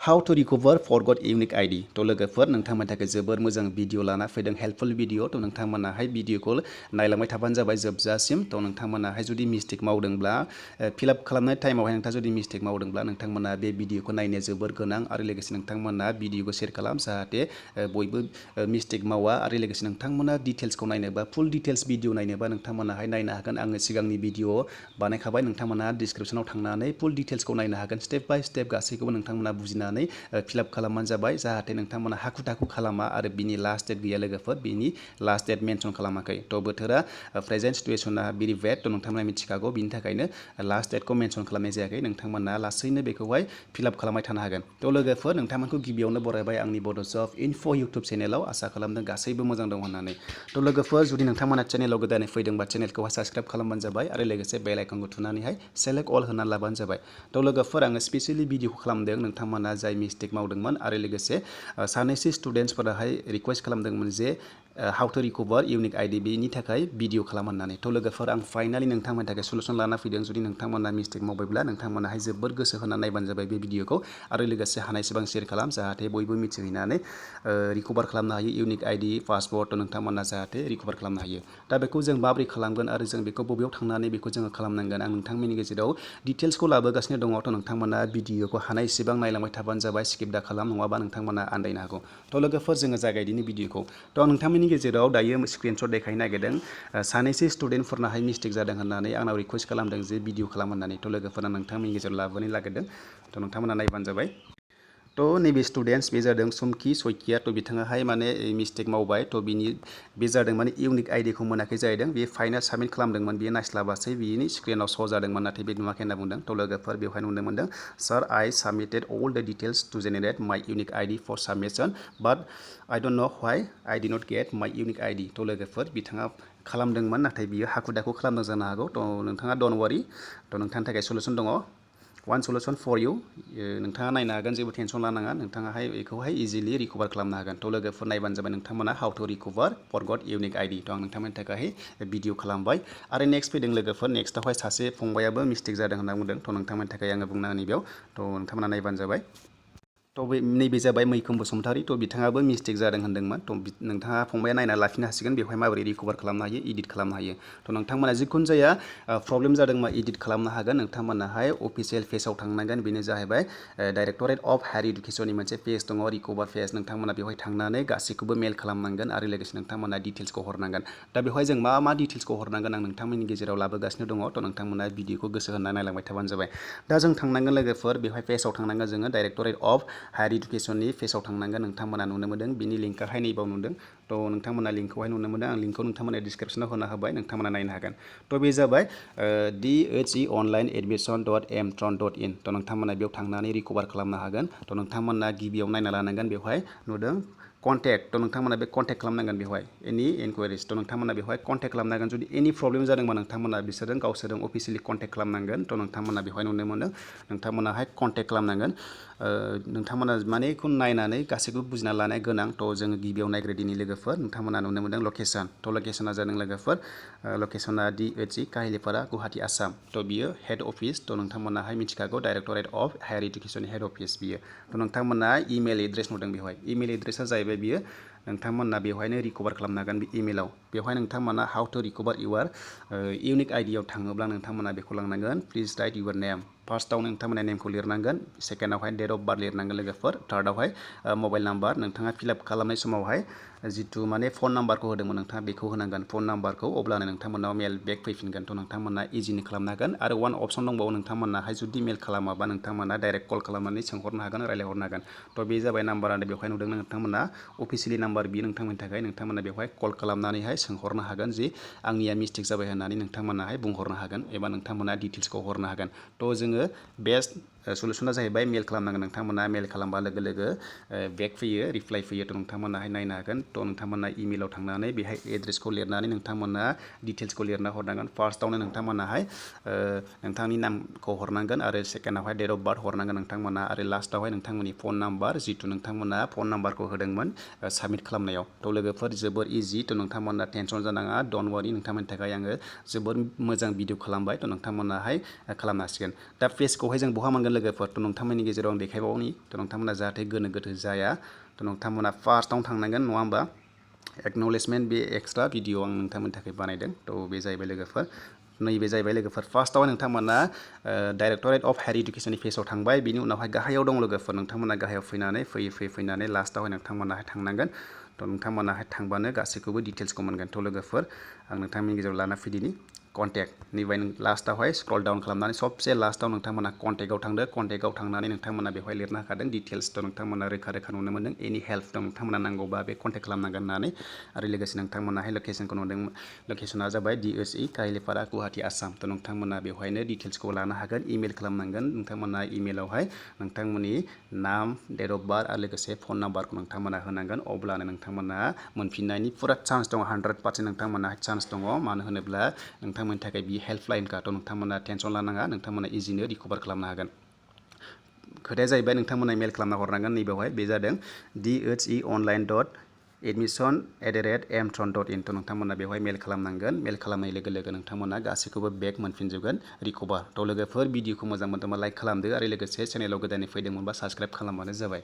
How to recover forgot unique ID to लोगोफोर नोंथांमोननि थाखाय जोबोर मोजां भिडिअ लाना फैदों हेल्पफुल भिडिअ तो नोंथांमोनाहाय भिडिअखौ नायलांबाय थाबानो जाबाय जोबजासिम तो नोंथांमोनाहाय जुदि मिस्टेक मावदोंब्ला फिलआप खालामनाय टाइमावहाय नोंथाङा जुदि मिस्टेक मावदोंब्ला नोंथांमोना बे भिडिअखौ नायनाया जोबोर गोनां आरो लोगोसे नोंथांमोना भिडिअखौ शेयार खालाम जाहाथे बयबो मिस्टेक मावा आरो लोगोसे नोंथांमोना डिटेल्सखौ नायनोबा फुल डिटेल्स भिडिअ नायनोबा नोंथांमोनाहाय नायनो हागोन आङो सिगांनि भिडिअ बानायखाबाय नोंथांमोना डिसक्रिपशनाव थांनानै फुल डिटेल्सखौ नायनो हागोन स्टेप बाय स्टेप गासैखौबो नोंथांमोना बुजिनानै फिलआप खालामबानो जाबाय जाहाथे नोंथांमोना हाखु दाखु खालामा आरो बिनि लास्ट डेट गैया लोगोफोर बिनि लास्ट डेट मेनसन खालामाखै तो बोथोरा प्रेजेन्ट सिटुएसना भेरि बेड तो नोंथांमोना मिथिखागौ बिनि थाखायनो लास्ट डेटखौ मेनसन खालामनाय जायाखै नोंथांमोना लासैनो बेखौहाय फिलआप खालामबाय थानो हागोन तो लोगोफोर नोंथांमोनखौ गिबियावनो बरायबाय आंनि बड' जब इनफ' इउटुब चेनेलाव आसा खालामदों गासैबो मोजां दं होननानै तो लोगोफोर जुदि नोंथांमोना चेनेलाव गोदानै फैदोंबा चेनेलखौहाय साबस्क्राइब खालामबानो जाबाय आरो लोगोसे बेल आइकनखौ थुनानैहाय सेलेक्ट अल होना लाबानो जाबाय तो लोगोफोर आङो स्पेसियेलि भिडिअखौ खालामदों नोंथांमोना जाय मिस्टेक मावदोंमोन आरो लोगोसे सानैसो स्टुडेन्टसफोराहाय रिक्वेस्ट खालामदोंमोन जे how to recover unique ID बेनि थाखाय भिडिअ खालाम होननानै तो लोगोफोर आं फाइनालि नोंथांमोननि थाखाय सलुसन लाना फैदों जुदि नोंथांमोना मिस्टेक मावबायब्ला नोंथांमोनाहाय जोबोर गोसो होना नायबानो जाबाय बे भिडिअखौ आरो लोगोसे हानायसेबां शेयार खालाम जाहाथे बयबो मिथिहैनानै रिकभार खालामनो हायो इउनिक आइडि पासवर्ड तो नोंथांमोना जाहाथे रिकभार खालामनो हायो दा बेखौ जों माबोरै खालामगोन आरो जों बेखौ बबेयाव थांनानै बेखौ जोङो खालामनांगोन आं नोंथांमोननि गेजेराव डिटेल्सखौ लाबोगासिनो दङ तो नोंथांमोना भिडिअखौ हानायसेबां नायलांबाय थाबानो जाबाय स्किप दा खालाम नङाबा नोंथांमोना आन्दायनो हागौ तो लोगोफोर जोङो जागायदिनि भिडिअखौ तो आं नोंथांमोननि गेजेराव दायो स्क्रिनशट देखायनो नागिरदों सानैसो स्टुडेन्टफोरनाहाय मिस्टेक जादों होननानै आंनाव रिक्वेस्ट खालामदों जे भिडिअ खालाम होननानै तो लोगोफोरा नोंथांमोननि गेजेराव लाबोनो नागिरदों तो नोंथांमोना नायबानो जाबाय तो नैबे स्टुडेन्टस बे जादों सुमखि सयकिया तो बिथाङाहाय माने मिस्टेक मावबाय तो बे जादों माने इउनिक आइडिखौ मोनाखै जाहैदों बे फाइनाल साबमिट खालामदोंमोन बियो नायस्लाबासै बिनि स्क्रिनाव श' जादोंमोन नाथाय बे नुवाखै होनना बुंदों तो लोगोफोर बेवहाय नुनो मोनदों सार आइ submitted all the details to generate my unique ID for submission but I don't know why I did not get my unique ID तो लोगोफोर बिथाङा खालामदोंमोन नाथाय बियो हाखु दाखु खालामदों जानो हागौ तो नोंथाङा डन्ट वारि तो नोंथांनि थाखाय सलुसन दङ वान सलुसन फर इउ नोंथाङा नायनो हागोन जेबो टेनसन लानाङा नोंथाङाहाय बेखौहाय इजिलि रिकभार खालामनो हागोन तो लोगोफोर नायबानो जाबाय नोंथांमोना how to recover forgot unique ID तो आं नोंथांमोननि थाखाय भिडिअ खालामबाय आरो नेक्स्ट फैदों लोगोफोर नेक्स्टआवहाय सासे फंबायाबो मिस्टेक जादों होनना बुंदों तो नोंथांमोननि थाखाय आङो बुंना होनि बेयाव तो नोंथांमोना नायबानो जाबाय तो नैबे जाबाय मैखोम बसुमतारी तो बिथाङाबो मिस्टेक जादों होनदोंमोन तो नोंथाङा फंबाया नायना लाफिननो हासिगोन बेवहाय माबोरै रिकभार खालामनो हायो इडिट खालामनो हायो तो नोंथांमोना जिखुनु जाया प्रब्लेम जादोंबा इडिट खालामनो हागोन नोंथांमोनाहाय अफिसियेल पेजाव थांनांगोन बेनो जाहैबाय डाइरेक्टरेट अफ हायार इडुकेसननि मोनसे पेज दङ रिकभार पेज नोंथांमोना बेवहाय थांनानै गासैखौबो मेल खालामनांगोन आरो लोगोसे नोंथांमोना डिटेल्सखौ हरनांगोन दा बेवहाय जों मा डिटेल्सखौ हरनांगोन आं नोंथांमोननि गेजेराव लाबोगासिनो दङ तो नोंथांमोना भिडिअखौ गोसो होना नायलांबाय थाबानो जाबाय दा जों थांनांगोन लोगोफोर बेवहाय पेजाव थांनांगोन जोङो डाइरेक्टरेट अफ हायार इडुकेसननि पेजाव थांनांगोन नोंथांमोना नुनो मोनदों बिनि लिंकआहाय नैबाव नुदों तो नोंथांमोना लिंकखौहाय नुनो मोनदों आं लिंकखौ नोंथांमोना डिसक्रिपसनाव होना होबाय नोंथांमोना नायनो हागोन तो बे जाबाय dhonlineadmission.mtron.in तो नोंथांमोना बेयाव थांनानै रिकभार खालामनो हागोन तो नोंथांमोना गिबियाव नायना लानांगोन बेवहाय नुदों कन्टेक्ट तो नोंथांमोना बे कन्टेक्ट खालामनांगोन बेवहाय एनि इनकुवारिज तो नोंथांमोना बेवहाय कन्टेक्ट खालामनांगोन जुदि एनि प्रब्लेम जादोंबा नोंथांमोना बिसोरजों गावसोरजों अफिसियेलि कन्टेक्ट खालामनांगोन तो नोंथांमोना बेवहाय नुनो मोनो नोंथांमोनाहाय कन्टेक्ट खालामनांगोन नोंथांमोना माने बेखौ नायनानै गासैखौबो बुजिना लानाया गोनां तो जोङो गिबियाव नायग्रोदिनि लोगोफोर नोंथांमोना नुनो मोनदों लकेसन तो लकेसना जादों लोगोफोर लकेसना DHC काहिलिपारा गुवाहाटी आसाम तो बियो हेड अफिस तो नोंथांमोनाहाय मिथिखागौ directorate of higher education head office बियो तो नोंथांमोना इमेल एड्रेस नुदों बेवहाय इमेल एड्रेसा जाहैबाय बियो नोंथांमोना बेवहायनो रिकभार खालामनो हागोन बे इमेलाव बेवहाय नोंथांमोना हाउ टु रिकभार इउर इउनिक आइडियाव थाङोब्ला नोंथांमोना बेखौ लांनांगोन प्लिज राइट इउर नेम फार्स्टआवनो नोंथांमोना नेमखौ लिरनांगोन सेकेन्डआवहाय डेट अफ बार्थ लिरनांगोन लोगोफोर थार्डआवहाय मबाइल नाम्बार नोंथाङा फिलआप खालामनाय समावहाय जितु माने फन नाम्बारखौ होदोंमोन नोंथाङा बेखौ होनांगोन फन नाम्बारखौ अब्लानो नोंथांमोनाव मेल बेक फैफिनगोन तो नोंथांमोना इजिलि खालामनो हागोन आरो वान अपसन दंबावो नोंथांमोनाहाय जुदि मेल खालामाबा नोंथांमोना डाइरेक्ट कल खालामनानै सोंहरनो हागोन रायलायहरनो हागोन तो बे जाबाय नाम्बारानो बेवहाय नुदों नोंथांमोना अफिसियेलि नाम्बार बियो नोंथांमोननि थाखाय नोंथांमोना बेवहाय कल खालामनानैहाय सोंहरनो हागोन जे आंनिया मिस्टेक जाबाय होननानै नोंथांमोनाहाय बुंहरनो हागोन एबा नोंथांमोना डिटेल्सखौ हरनो हागोन तो जोङो बेस्ट सलुसना जाहैबाय मेल खालामनांगोन नोंथांमोना मेल खालामबा लोगो लोगो बेक फैयो रिप्लाइ फैयो तो नोंथांमोनाहाय नायनो हागोन तो नोंथांमोना इमेलाव थांनानै बेहाय एड्रेसखौ लिरनानै नोंथांमोना डिटेल्सखौ लिरना हरनांगोन फार्स्टआवनो नोंथांमोनाहाय नोंथांनि नामखौ हरनांगोन आरो सेकेन्डआवहाय डेट अफ बार्थ हरनांगोन नोंथांमोना आरो लास्टआवहाय नोंथांमोननि फन नाम्बार जितु नोंथांमोना फन नाम्बारखौ होदोंमोन साबमिट खालामनायाव तो लोगोफोर जोबोर इजि तो नोंथांमोना टेनसन जानाङा डन्ट वारि नोंथांमोननि थाखाय आङो जोबोर मोजां भिडिअ खालामबाय तो नोंथांमोनाहाय खालामनो हासिगोन दा पेजखौहाय जों बहा मोनगोन लोगोफोर थ' नोंथांमोननि गेजेराव आं देखायबावनि थ' नोंथांमोना जाहाथे गोनो गोथो जाया थ' नोंथांमोना फार्स्टआवनो थांनांगोन नङा होमबा एक्न'लेजमेन्ट बे एक्सट्रा भिडिअ आं नोंथांमोननि थाखाय बानायदों थ' बे जाहैबाय लोगोफोर नैबे जाहैबाय लोगोफोर फार्स्टआव नोंथांमोना डाइरेक्टरेट अफ हायार इडुकेसननि पेजाव थांबाय बिनि उनावहाय गाहायाव दं लोगोफोर नोंथांमोना गाहायाव फैनानै फैनानै लास्टआवहाय नोंथांमोनाहाय थांनांगोन थ' नोंथांमोनाहाय थांबानो गासैखौबो डिटेल्सखौ मोनगोन थ' लोगोफोर आं नोंथांमोननि गेजेराव लाना फैदिनि कन्टेक्ट नैबाय लास्टआवहाय स्क्रल डाउन खालामनानै सबसे लास्टआव नोंथांमोना कन्टेक्टआव थांदो कन्टेक्टआव थांनानै नोंथांमोना बेवहाय लिरनो हाखादों डिटेल्स थ' नोंथांमोना रोखा रोखा नुनो मोनदों एनि हेल्प दं नोंथांमोना नांगौबा बे कन्टेक्ट खालामनांगोन होननानै आरो लोगोसे नोंथांमोनाहाय लकेसनखौ नुदों लकेसना जाबाय DSE काहिलिपारा गुवाहाटी आसाम थ' नोंथांमोना बेवहायनो डिटेल्सखौ लानो हागोन इमेल खालामनांगोन नोंथांमोना इमेलावहाय नोंथांमोननि नाम डेट अफ बार्थ आरो लोगोसे फन नाम्बारखौ नोंथांमोना होनांगोन अब्लानो नोंथांमोना मोनफिननायनि फुरा चान्स दङ 100% नोंथांमोना चान्स दङ मानो होनोब्ला नोंथांमोननि थाखाय बि हेल्पलाइनखा थ' नोंथांमोना टेनसन लानाङा नोंथांमोना इजिनो रिकभार खालामनो हागोन खोथाया जाहैबाय नोंथांमोना मेल खालामना हरनांगोन नैबेवहाय बे जादों dheonline.admission@mtron.in थ' नोंथांमोना बेवहाय मेल खालामनांगोन मेल खालामनाय लोगो लोगो नोंथांमोना गासैखौबो बेक मोनफिनजोबगोन रिकभार थ' लोगोफोर भिडिअखौ मोजां मोनदोंबा लाइक खालामदो आरो लोगोसे चेनेलाव गोदानै फैदोंमोनबा साबस्क्राइब खालामबानो जाबाय